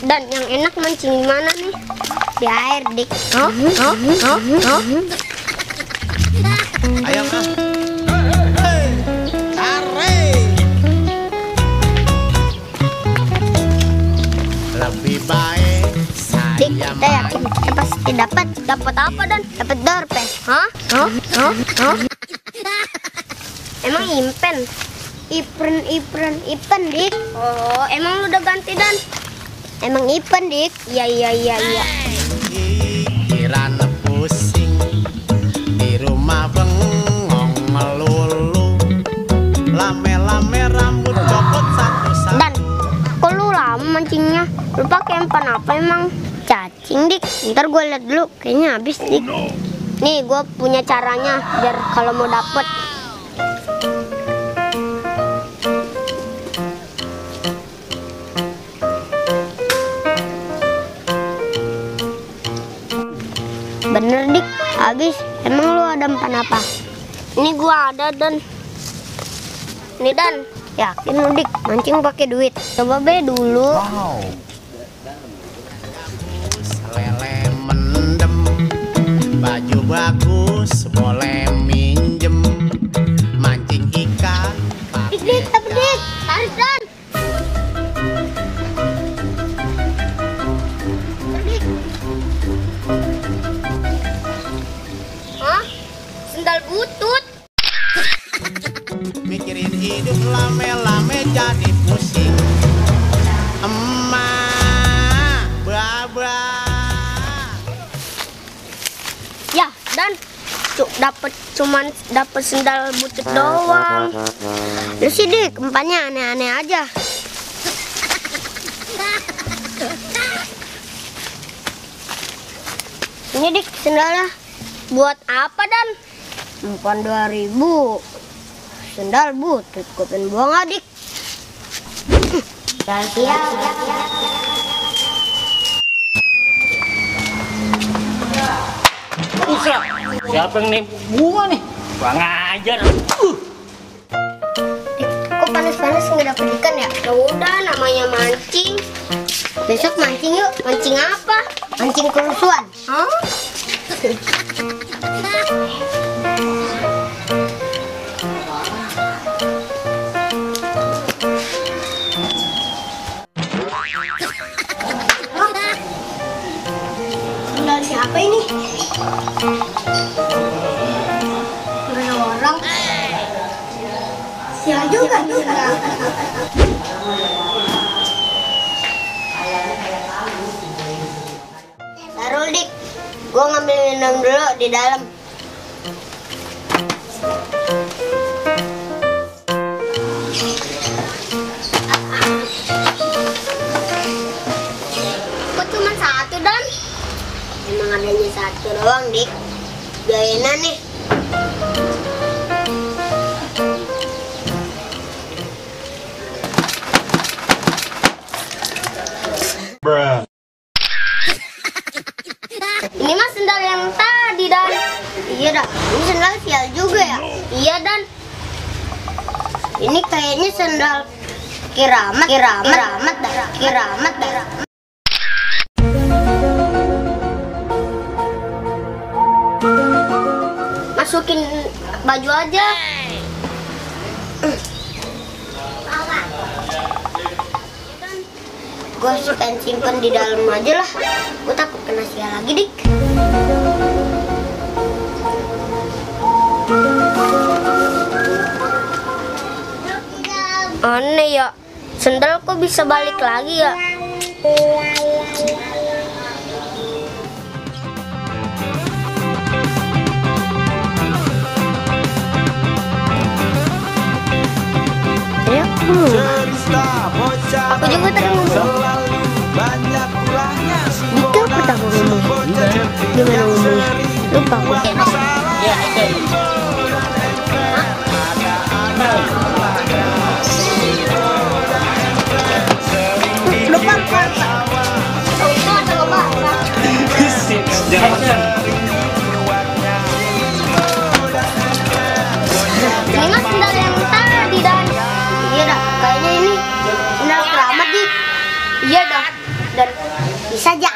Dan yang enak mancing di mana nih? Di air, Dik. Ayo kan. Tarik. Lebih baik Dik, saya kita yakin kita pasti dapat. Dapat apa, Dan? Dapat dorpe. Hah? Emang impen? Ipen, Dik. Oh, emang lu udah ganti, Dan? Emang Ipen, Dik? Iya. Pikiran pusing di rumah bengong melulu, lame-lame rambut copot satu-satu. Dan, kok lu lama mancingnya? Lu pakai umpan apa emang? Cacing, Dik. Ntar gue liat dulu, kayaknya habis, Dik. Nih, gue punya caranya biar kalau mau dapet. Bener, Dik, habis. Emang lu ada umpan apa? Ini gua ada, Dan. Nih, Dan. Yakin lu, Dik, mancing pakai duit? Coba be dulu. Wow. Lele mendem, baju bagus, boleh minjem, mancing ikan. Dik, tarik, Dan. Hah? Sendal butut. Mikirin hidup lame-lame jadi pusing. Emak, baba. Ya, Dan. Cuman dapat sendal butut doang. Lu sih, Dik, umpannya aneh-aneh aja. Ini, Dik, sendalnya. Buat apa, Dan? Umpan 2000. Sendal butut, gue pengen buang, Adik. Iya. Buset, siapa yang nipu gua nih? Kurang ajar. Kok panas-panas nggak dapet ikan ya? Ya udah, namanya mancing. Besok mancing yuk. Mancing apa? Mancing kerusuhan. Hah? Sendal siapa ini? Nggak ada orang. Sial juga nih sendal. Taruh, Dik. Gue ngambil minum dulu di dalam. Kok cuma satu, Dan? Emang adanya satu doang, Dik. Gaina nih. Bruh. Ini mah sendal yang tadi, Dan. Iya, Dan. Ini sendal sial juga ya? Iya, Dan. Ini kayaknya sendal kiramat dah. Masukin baju aja. Gue akan simpen di dalam aja lah. Gue takut kena sial lagi, Dik. Aneh ya, sendal kok bisa balik lagi ya? Ya, aku juga tadi ngomong. Itu pertama ngomong. Gimana ngomongnya? Lupa aku. Ya, itu. Lupa. Oh, itu ada lupa. Jangan. Ini mah sendal yang tadi, Dan. Iya dah, kayaknya ini sendal keramat, Dik. Iya dah. Dan saja.